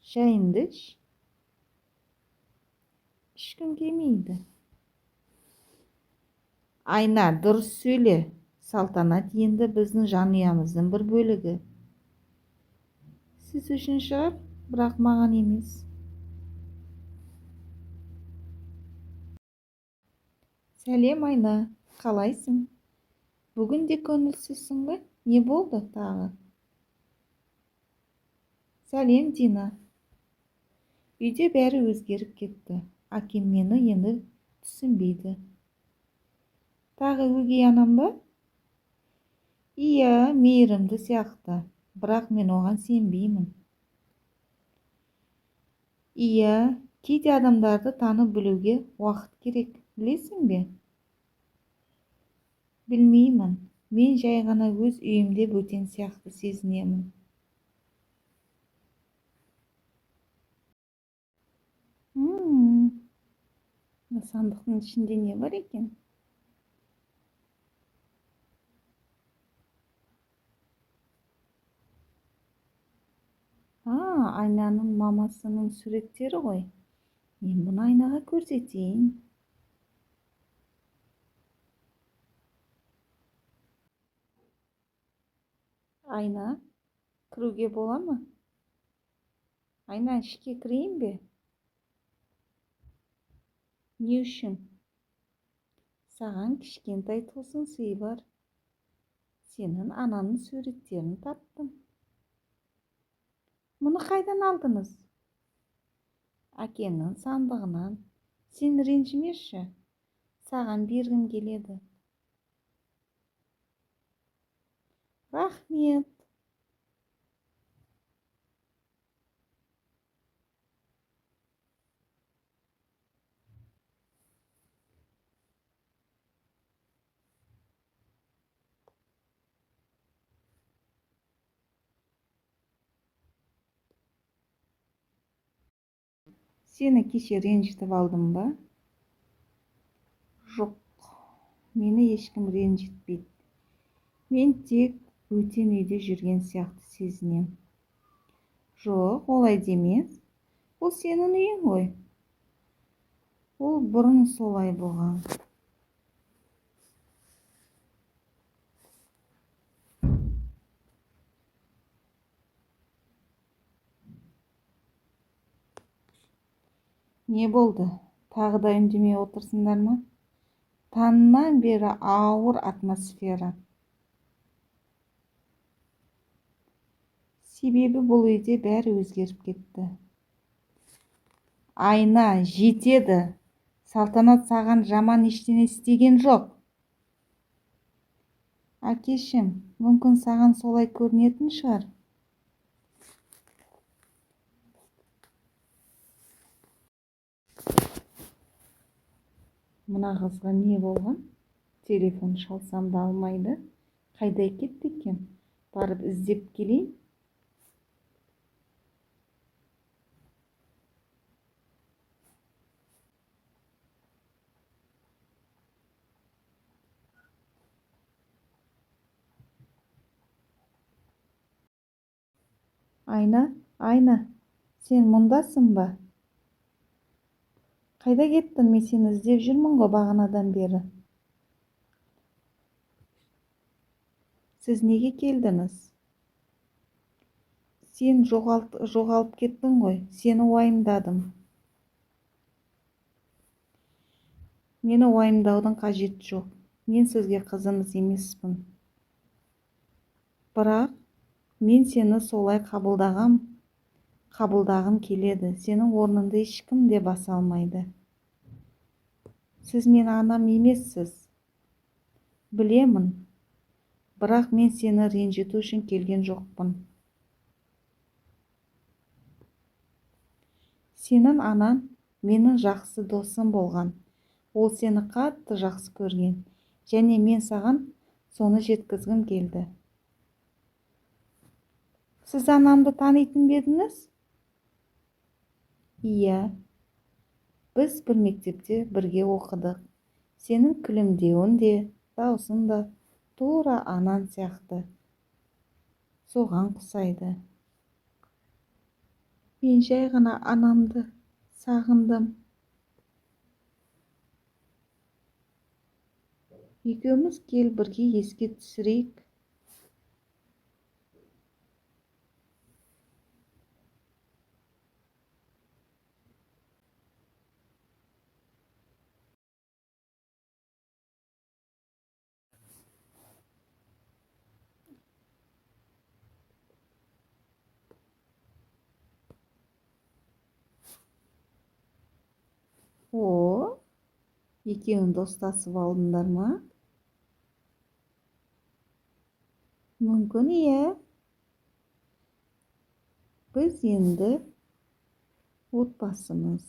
Шайыңды іш. Ішкім келмейді. Айна, дұрыс сөйле. Салтанат енді біздің жанұямыздың бір бөлігі. Сіз үшін шығар, бірақ маған емес. Сәлем, Айна, қалайсың? Бүгін де көңілсізсің бе? Не болды тағы? Сәлем, Дина. Үйде бәрі өзгеріп кетті. Әкем мені енді түсінбейді. Тағы өгей анам ба? Иә, мейірімді сияқты, бірақ мен оған сенбеймін. Иә, кейде адамдарды танып білуге уақыт керек, білесің бе? Білмеймін, мен жай ғана өз үйімде бөтен сияқты сезінемін. Мына сандықтың ішінде не бар екен? Айнаның мамасының суреттері ғой. Мен бұны Айнаға көрсетейін. Айна, кіруге бола ма? Айна, ішке кірейін бе? Не үшін? Саған кішкентай тосын сый бар. Сенің анаңның суреттерін таптым. Мұны қайдан алдыңыз? Әкемнің сандығынан. Сен ренжімеші. Саған бергім келеді. Рахмет. Сені кеше ренжітіп алдым ба? Жоқ, мені ешкім ренжітпейді. Мен тек бөтен үйде жүрген сияқты сезінем. Жоқ, олай демес. Бұл сенің үйің ғой. Ол бұрын солай болған. Не болды? Тағы да үндемей отырсыңдар ма? Таңнан бері ауыр атмосфера. Себебі бұл үйде бәрі өзгеріп кетті. Айна, жетеді. Салтанат саған жаман ештеңе істеген жоқ. Әкешім, мүмкін саған солай көрінетін шығар. Мына қызға не болған? Телефон шалсам да алмайды. Қайда кетті екен? Барып іздеп келейін. Айна, Айна, сен мұндасың ба? Қайда кеттің? Мен сені іздеп жүрмін ғой бағанадан бері. Сіз неге келдіңіз? Сен жоғалып кеттің ғой, сені уайымдадым. Мені уайымдаудың қажеті жоқ. Мен сізге қызыңыз емеспін. Бірақ мен сені солай қабылдағым келеді. Сенің орныңды ешкім де баса алмайды. Сіз менің анам емессіз. Білемін. Бірақ мен сені ренжіту үшін келген жоқпын. Сенің анаң менің жақсы досым болған. Ол сені қатты жақсы көрген. Және мен саған соны жеткізгім келді. Сіз анамды танитын ба едіңіз? Иә. Біз бір мектепте бірге оқыдық. Сенің күлімдеуің де, даусың да тура анаң сияқты. Соған ұқсайды. Мен жай ғана анамды сағындым. Екеуміз кел бірге еске түсірейік. О, екеуің достасып алдыңдар ма? Мүмкін, иә. Біз енді отбасымыз.